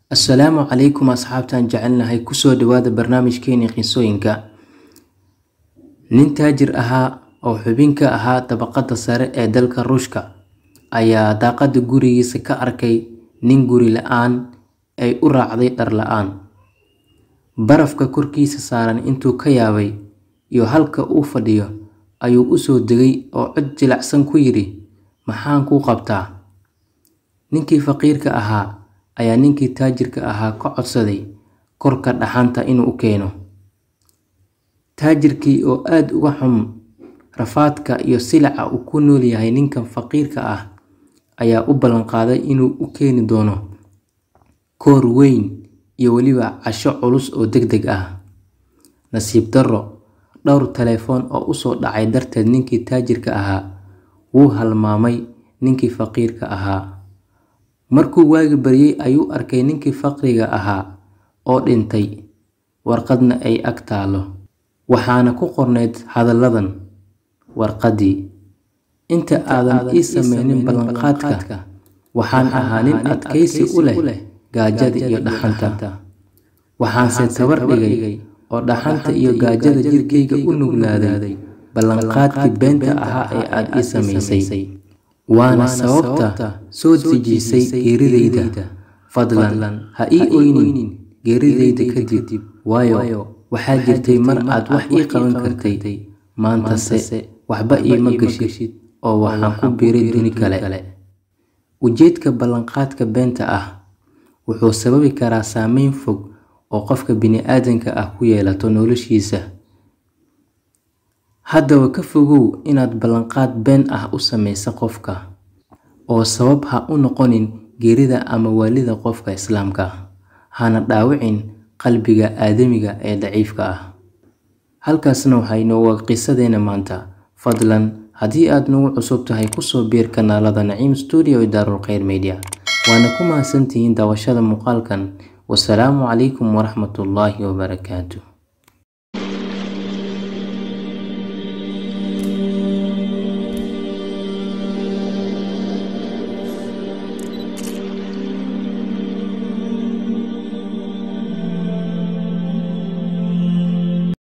Assalaamu calaykum asxaabtaan jecelnahay, kusoo dhawaada barnaamijkeeni qisooyinka. Nin taajir ahaa oo xubin ka ahaa dabaqada sare ee dalka Ruushka ayaa daaqada gurigiisa ka arkay nin guri la'aan ay u raacday dhar la'aan. Barafka korkiisa saaran intuu ka yaabay iyo halka uu fadhiyo ayuu u soo degay oo cod jilicsan ku yidhi, "Maxaan kuu qabtaa?" Ninkii faqiirka ahaa ayaa ninkii taajirka ahaa ka codsaday korka dhaxanta inuu u keeno. Taajirkii oo aad uga xun rafaadka iyo silica uu ku nool yahay ninkan faqiirka ah ayaa u ballanqaaday inuu u keeni doono koor weyn iyo weliba casho culus oo degdeg ah. Nasiib darro, dhowr taleefan oo u soo dhacay darteed ninkii taajirka ahaa wuu halmaamay ninkii faqiirka ahaa. Markuu waagi baryay ayuu arkay ninkii faqriga ahaa oo dhintay, warqadna ay ag taallo. Waxaana ku qornayd hadalladan warqaddii: "Inta aadan ii sameynin ballanqaadka, waxaan ahaa nin adkaysi u leh gaajada iyo dhaxanta. Waxaanse tabar dhigay oo dhaxanta iyo gaajada jirkeyga u nuglaaday ballanqaadkii beenta ahaa ee aad ii samaysay. Waana sababta soo dejisay geeridayda. Fadlan ha ii oynin geeridayda kadib, waayo waxaa jirtay mar aad wax ii qaban kartay, maantase waxba iima gashid oo waxaan ku biiray duni kale." Ujeedka ballanqaadka beenta ah wuxuu sababi karaa saameyn fog oo qofka bini'aadamka ah ku yeelato noloshiisa. Haddaba ka fogow inaad ballanqaad been ah u sameyso qofka, oo sabab ha u noqonin geerida ama waalida qofka Islaamka ah, hana dhaawicin qalbiga aadamiga ee daciifka ah. Halkaasna waxaa inooga qisadeena maanta. Fadlan haddii aad nagu cusub tahay, kusoo biir kanaalada Naciim Studio iyo Daarul Khayr Media. Waana ku mahadsantihiin daawashada muuqaalkan. Wasalaamu calaykum waraxmatullaahi wabarakaatuh.